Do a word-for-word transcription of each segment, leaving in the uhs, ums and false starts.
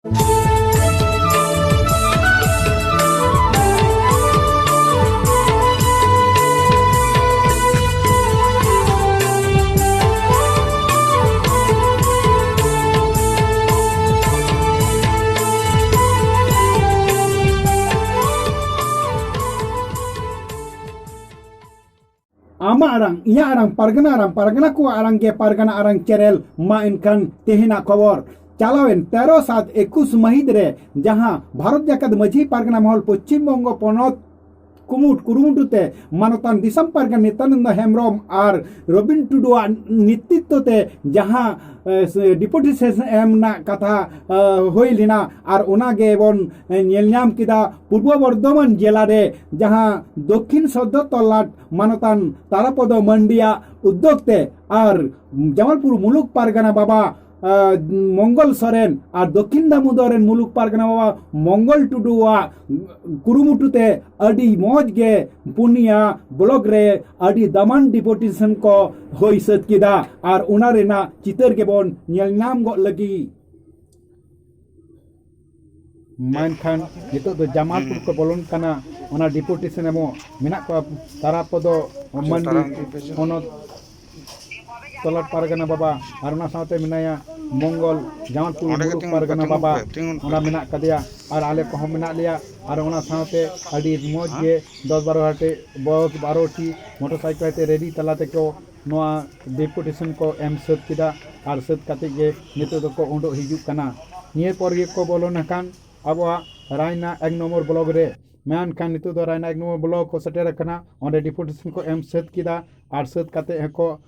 ᱟᱢᱟᱜ ᱟᱲᱟᱝ, ᱤᱧᱟᱹᱜ ᱟᱲᱟᱝ, ᱯᱟᱨᱜᱟᱱᱟ ᱟᱲᱟᱝ, ᱯᱟᱨᱜᱟᱱᱟ ᱠᱚᱣᱟᱜ ᱟᱲᱟᱝ ᱜᱮ ᱯᱟᱨᱜᱟᱱᱟ ᱟᱲᱟᱝ ᱪᱮᱱᱮᱞ᱾ ᱢᱟ ᱮᱱᱠᱷᱟᱱ ᱛᱮᱦᱮᱧᱟᱜ ᱠᱷᱚᱵᱚᱨ᱾ ᱪᱟᱞᱟᱣᱮᱱ ᱛᱮᱨᱚ ᱥᱟᱛ ᱮᱠᱩᱥ ᱢᱟᱹᱦᱤᱛ ᱨᱮ ᱡᱟᱦᱟᱸ ᱵᱷᱟᱨᱚᱛ ᱡᱟᱠᱟᱛ ᱢᱟᱹᱡᱷᱤ ᱯᱟᱨᱜᱟᱱᱟ ᱢᱚᱦᱚᱞ ᱯᱚᱪᱷᱤᱢ ᱵᱚᱝᱜᱚ ᱯᱚᱱᱚᱛ ᱠᱩᱢᱩᱴ ᱠᱩᱨᱩᱢᱩᱴᱩ ᱛᱮ ᱢᱟᱱᱚᱛᱟᱱ ᱫᱤᱥᱚᱢ ᱯᱟᱨᱜᱟᱱᱟ ᱱᱤᱛᱭᱟᱱᱚᱱᱫᱚ ᱦᱮᱢᱵᱨᱚᱢ ᱟᱨ ᱨᱚᱵᱤᱱ ᱴᱩᱰᱩᱣᱟᱜ ᱱᱮᱛᱨᱤᱛᱛᱚ ᱛᱮ ᱡᱟᱦᱟᱸ, ᱮ, ᱥᱮ, ᱰᱮᱯᱩᱴᱮᱥᱚᱱ ᱮᱢ ᱨᱮᱱᱟᱜ ᱠᱟᱛᱷᱟ, ᱮ, ᱦᱩᱭ ᱞᱮᱱᱟ, ᱟᱨ ᱚᱱᱟ ᱜᱮᱵᱚᱱ, ᱮ, ᱧᱮᱞ ᱧᱟᱢ ᱠᱮᱫᱟ ᱯᱩᱨᱵᱚ ᱵᱚᱨᱫᱷᱚᱢᱟᱱ ᱡᱮᱞᱟ ᱨᱮ ᱡᱟᱦᱟᱸ ᱫᱚᱠᱠᱷᱤᱱ ᱥᱚᱫᱽᱫᱚ ᱛᱚᱞᱞᱟᱴ ᱢᱟᱱᱚᱛᱟᱱ ᱛᱟᱨᱟᱯᱚᱫᱚ ᱢᱟᱱᱰᱤᱭᱟᱜ ᱩᱫᱽᱫᱳᱜᱽ ᱛᱮ ᱟᱨ ᱡᱟᱢᱟᱞᱯᱩᱨ ᱢᱩᱞᱩᱠ ᱯᱟᱨᱜᱟᱱᱟ ᱵᱟᱵᱟ ᱟᱨ ᱢᱚᱝᱜᱚᱞ ᱥᱚᱨᱮᱱ ᱟᱨ ᱫᱚᱠᱠᱷᱤᱱ ᱫᱟᱢᱳᱫᱚᱨ ᱨᱮᱱ ᱢᱩᱞᱩᱠ ᱯᱟᱨᱜᱟᱱᱟ ᱵᱟᱵᱟ ᱢᱚᱝᱜᱚᱞ ᱴᱩᱰᱩᱣᱟᱜ ᱠᱩᱨᱩᱢᱩᱴᱩ ᱛᱮ ᱟᱹᱰᱤ ᱢᱚᱡᱽ ᱜᱮ ᱯᱩᱱᱭᱟ ᱵᱞᱚᱠ ᱨᱮ ᱟᱹᱰᱤ ᱫᱟᱢᱟᱱ ᱰᱮᱯᱩᱴᱮᱥᱚᱱ ᱠᱚ ᱦᱩᱭ ᱥᱟᱹᱛ ᱠᱮᱫᱟ᱾ ᱟᱨ ᱚᱱᱟ ᱨᱮᱱᱟᱜ ᱪᱤᱛᱟᱹᱨ ᱜᱮᱵᱚᱱ ᱧᱮᱞ ᱧᱟᱢ ᱜᱚᱫ ᱞᱟᱹᱜᱤᱫ᱾ ᱢᱮᱱᱠᱷᱟᱱ ᱱᱤᱛᱚᱜ ᱫᱚ ᱡᱟᱢᱟᱞᱯᱩᱨ ᱠᱚ ᱵᱚᱞᱚᱱ ᱠᱟᱱᱟ, ᱚᱱᱟ ᱰᱮᱯᱩᱴᱮᱥᱚᱱ ᱮᱢᱚᱜ ᱢᱮᱱᱟᱜ ᱠᱚᱣᱟ ᱛᱟᱨᱟᱯᱚᱫᱚ ᱢᱟᱱᱰᱤ ᱯᱚᱱᱚᱛ ᱛᱚᱞᱟᱴ ᱯᱟᱨᱜᱟᱱᱟ ᱵᱟᱵᱟ, ᱟᱨ ᱚᱱᱟ ᱥᱟᱶᱛᱮ ᱢᱮᱱᱟᱭᱟ ᱢᱚᱝᱜᱚᱞ ᱡᱟᱢᱟᱞᱯᱩᱨ ᱚᱸᱰᱮ ᱜᱮ ᱢᱩᱞᱩᱠ ᱛᱤᱸᱜᱩ ᱯᱟᱨᱜᱟᱱᱟ ᱛᱤᱸᱜᱩ ᱵᱟᱵᱟ, ᱯᱮ, ᱛᱤᱸᱜᱩᱱ ᱯᱮ᱾ ᱚᱸᱰᱮ ᱢᱮᱱᱟᱜ ᱠᱟᱫᱮᱭᱟ, ᱟᱨ ᱟᱞᱮ ᱠᱚᱦᱚᱸ ᱢᱮᱱᱟᱜ ᱞᱮᱭᱟ᱾ ᱟᱨ ᱚᱱᱟ ᱥᱟᱶᱛᱮ ᱟᱹᱰᱤ ᱢᱚᱡᱽ ᱦᱮᱸ? ᱜᱮ ᱫᱚᱥ ᱵᱟᱨᱚ ᱴᱤ ᱵᱚᱥ, ᱵᱟᱨᱚ ᱴᱤ ᱢᱚᱴᱚᱨ ᱥᱟᱭᱠᱮᱞ ᱛᱮ ᱨᱮᱞᱤ ᱛᱟᱞᱟ ᱛᱮᱠᱚ ᱱᱚᱣᱟ ᱰᱮᱯᱩᱴᱮᱥᱚᱱ ᱠᱚ ᱮᱢ ᱥᱟᱹᱛ ᱠᱮᱫᱟ, ᱟᱨ ᱥᱟᱹᱛ ᱠᱟᱛᱮᱫ ᱜᱮ ᱱᱤᱛᱚᱜ ᱫᱚᱠᱚ ᱩᱰᱩᱠ ᱦᱤᱡᱩᱜ ᱠᱟᱱᱟ᱾ ᱱᱤᱭᱟᱹ ᱯᱚᱨ ᱜᱮᱠᱚ ᱵᱚᱞᱚᱱᱟ ᱠᱷᱟᱱ ᱟᱵᱚᱣᱟᱜ ᱨᱟᱭᱱᱟ ᱮᱠ ᱱᱚᱢᱵᱚᱨ ᱵᱞᱚᱠ ᱨᱮ᱾ ᱢᱮᱱᱠᱷᱟᱱ ᱱᱤᱛᱚᱜ ᱫᱚ ᱨᱟᱭᱱᱟ ᱮᱠ ᱱᱚᱢᱵᱚᱨ ᱵᱞᱚᱠ ᱠᱚ ᱥᱮᱴᱮᱨ ᱟᱠᱟᱱᱟ, ᱚᱸᱰᱮ ᱰᱮᱯᱩᱴᱮᱥᱚᱱ ᱠᱚ ᱮᱢ ᱥᱟᱹᱛ ᱠᱮᱫᱟ, ᱟᱨ ᱥᱟᱹᱛ ᱠᱟᱛᱮᱫ ᱦᱚᱸᱠᱚ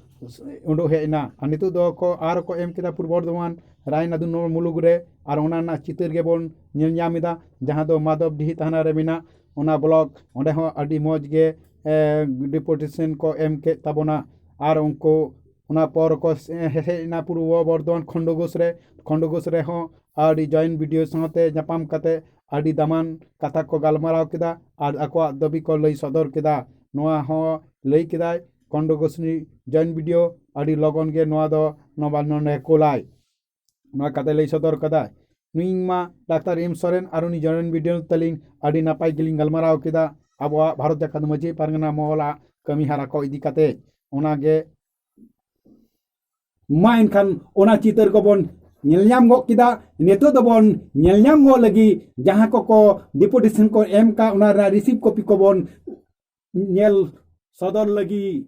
ᱩᱰᱩᱠ ᱦᱮᱡ ᱮᱱᱟ᱾ ᱟᱨ ᱱᱤᱛᱚᱜ ᱫᱚ ᱠᱚ ᱟᱨ ᱠᱚ ᱮᱢ ᱠᱮᱫᱟ ᱯᱩᱨᱵᱚ ᱵᱚᱨᱫᱷᱚᱢᱟᱱ ᱨᱟᱭᱱᱟ ᱫᱩ ᱱᱚᱢᱵᱚᱨ ᱢᱩᱞᱩᱠ ᱨᱮ, ᱟᱨ ᱚᱱᱟ ᱨᱮᱱᱟᱜ ᱪᱤᱛᱟᱹᱨ ᱜᱮᱵᱚᱱ ᱧᱮᱞ ᱧᱟᱢ ᱮᱫᱟ, ᱡᱟᱦᱟᱸ ᱫᱚ ᱢᱟᱫᱷᱚᱵᱰᱤᱦᱤ ᱛᱷᱟᱱᱟ ᱨᱮ ᱢᱮᱱᱟᱜ ᱚᱱᱟ ᱵᱞᱚᱠ᱾ ᱚᱸᱰᱮ ᱦᱚᱸ ᱟᱹᱰᱤ ᱢᱚᱡᱽ ᱜᱮ, ᱮ, ᱰᱮᱯᱩᱴᱮᱥᱚᱱ ᱠᱚ ᱮᱢ ᱠᱮᱫ ᱛᱟᱵᱚᱱᱟ᱾ ᱟᱨ ᱩᱱᱠᱩ ᱚᱱᱟ ᱯᱚᱨ ᱠᱚ ᱦᱮᱡ ᱮᱱᱟ ᱯᱩᱨᱵᱚ ᱵᱚᱨᱫᱷᱚᱢᱟᱱ ᱠᱷᱚᱱᱰᱚᱜᱷᱳᱥ ᱨᱮ᱾ ᱠᱷᱚᱱᱰᱚᱜᱷᱳᱥ ᱨᱮᱦᱚᱸ ᱟᱹᱰᱤ ᱡᱚᱭᱮᱱᱴ ᱵᱤᱰᱤᱳ ᱥᱟᱶᱛᱮ ᱧᱟᱯᱟᱢ ᱠᱟᱛᱮ ᱟᱹᱰᱤ ᱫᱟᱢᱟᱱ ᱠᱟᱛᱷᱟ ᱠᱚ ᱜᱟᱞᱢᱟᱨᱟᱣ ᱠᱮᱫᱟ ᱟᱨ ᱟᱠᱚᱣᱟᱜ ᱫᱟᱹᱵᱤ ᱠᱚ ᱞᱟᱹᱭ ᱥᱚᱫᱚᱨ ᱠᱮᱫᱟ᱾ ᱱᱚᱣᱟ ᱦᱚᱸ ᱞᱟᱹᱭ ᱠᱮᱫᱟᱭ ᱠᱷᱚᱱᱰᱚᱜᱷᱳᱥ ᱨᱤᱱᱤᱡ ᱡᱚᱭᱮᱱᱴ ᱵᱤᱰᱤᱳ ᱟᱹᱰᱤ ᱞᱚᱜᱚᱱ ᱜᱮ ᱱᱚᱣᱟ ᱫᱚ ᱱᱚᱵᱟᱱᱱᱚ ᱨᱮ ᱠᱳᱞᱟᱭ᱾ ᱱᱚᱣᱟ ᱠᱟᱛᱷᱟᱭ ᱞᱟᱹᱭ ᱥᱚᱫᱚᱨ ᱠᱟᱫᱟᱭ᱾ ᱱᱩᱭ ᱢᱟ ᱰᱟᱠᱛᱟᱨ ᱮᱢ ᱥᱚᱨᱮᱱ ᱟᱨ ᱩᱱᱤ ᱡᱚᱭᱮᱱ ᱵᱤᱰᱤᱭᱳ ᱛᱟᱹᱞᱤᱧ ᱟᱹᱰᱤ ᱱᱟᱯᱟᱭ ᱜᱮᱞᱤᱧ ᱜᱟᱞᱢᱟᱨᱟᱣ ᱠᱮᱫᱟ ᱟᱵᱚᱣᱟᱜ ᱵᱷᱟᱨᱚᱛ ᱡᱟᱠᱟᱛ ᱢᱟᱹᱡᱷᱤ ᱯᱟᱨᱜᱟᱱᱟ ᱢᱚᱦᱚᱞᱟᱜ ᱠᱟᱹᱢᱤ ᱦᱟᱨᱟ ᱠᱚ ᱤᱫᱤ ᱠᱟᱛᱮ᱾ ᱚᱱᱟᱜᱮ ᱢᱟ ᱮᱱᱠᱷᱟᱱ ᱚᱱᱟ ᱪᱤᱛᱟᱹᱨ ᱠᱚᱵᱚᱱ ᱧᱮᱞ ᱧᱟᱢ ᱜᱚᱫ ᱠᱮᱫᱟ᱾ ᱱᱤᱛᱚᱜ ᱫᱚᱵᱚᱱ ᱧᱮᱞ ᱧᱟᱢ ᱜᱚᱫ ᱞᱟᱹᱜᱤᱫ ᱡᱟᱦᱟᱸ ᱠᱚᱠᱚ ᱰᱮᱯᱩᱴᱮᱥᱚᱱ ᱠᱚ ᱮᱢ ᱠᱟᱜ, ᱚᱱᱟ ᱨᱮᱱᱟᱜ ᱨᱤᱥᱤᱵᱷ ᱠᱚᱯᱤ ᱠᱚᱵᱚᱱ ᱧᱮᱞ ᱥᱚᱫᱚᱨ ᱞᱟᱹᱜᱤᱫ᱾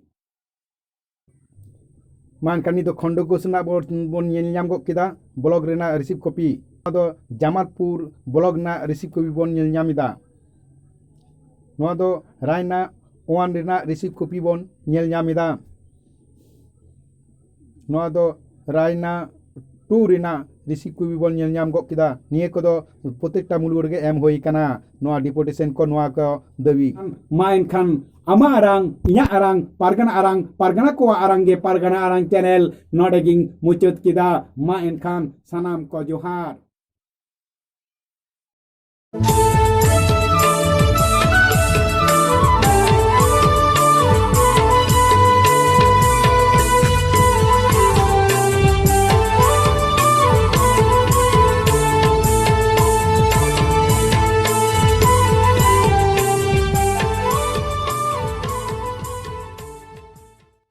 ᱢᱟ ᱮᱱᱠᱷᱟᱱ ᱱᱤᱛ ᱫᱚ ᱠᱷᱚᱱᱰᱚ ᱜᱷᱳᱥ ᱨᱮᱱᱟᱜ ᱵᱚᱱ, ᱵᱚᱱ ᱧᱮᱞ ᱧᱟᱢ ᱜᱚᱫ ᱠᱮᱫᱟ, ᱵᱞᱚᱠ ᱨᱮᱱᱟᱜ ᱨᱤᱥᱤᱵᱷ ᱠᱚᱯᱤ᱾ ᱱᱚᱣᱟ ᱫᱚ ᱡᱟᱢᱟᱞᱯᱩᱨ ᱵᱞᱚᱠ ᱨᱮᱱᱟᱜ ᱨᱤᱥᱤᱵᱷ ᱠᱚᱯᱤ ᱵᱚᱱ ᱧᱮᱞ ᱧᱟᱢ ᱮᱫᱟ᱾ ᱱᱚᱣᱟ ᱫᱚ ᱨᱟᱭᱱᱟ ᱳᱣᱟᱱ ᱨᱮᱱᱟᱜ ᱨᱤᱥᱤᱵᱷ ᱠᱚᱯᱤ ᱵᱚᱱ ᱧᱮᱞ ᱧᱟᱢ ᱮᱫᱟ᱾ ᱱᱚᱣᱟ ᱫᱚ ᱨᱟᱭᱱᱟ ᱴᱩ ᱨᱮᱱᱟᱜ ᱨᱤᱥᱤᱵᱷ ᱠᱚᱯᱤ ᱵᱚᱱ ᱧᱮᱞ ᱧᱟᱢ ᱜᱚᱫ ᱠᱮᱫᱟ᱾ ᱱᱤᱭᱟᱹ ᱠᱚᱫᱚ ᱯᱨᱚᱛᱮᱠᱴᱟ ᱢᱩᱞᱩᱠ ᱨᱮᱜᱮ ᱮᱢ ᱦᱩᱭ ᱠᱟᱱᱟ, ᱱᱚᱣᱟ ᱰᱮᱯᱩᱴᱮᱥᱚᱱ ᱠᱚ, ᱱᱚᱣᱟ ᱠᱚ ᱫᱟᱹᱵᱤ᱾ ᱢᱟ ᱮᱱᱠᱷᱟᱱ ᱟᱢᱟᱜ ᱟᱨᱟᱝ, ᱤᱧᱟᱹᱜ ᱟᱨᱟᱝ, ᱯᱟᱨᱜᱟᱱᱟ ᱟᱨᱟᱝ, ᱯᱟᱨᱜᱟᱱᱟ ᱠᱚᱣᱟᱜ ᱟᱨᱟᱝ ᱜᱮ ᱯᱟᱨᱜᱟᱱᱟ ᱟᱨᱟᱝ ᱪᱮᱱᱮᱞ ᱱᱚᱰᱮ ᱜᱤᱧ ᱢᱩᱪᱟᱹᱫ ᱠᱮᱫᱟ᱾ ᱢᱟ ᱮᱱᱠᱷᱟᱱ ᱥᱟᱱᱟᱢ ᱠᱚ ᱡᱚᱦᱟᱨ᱾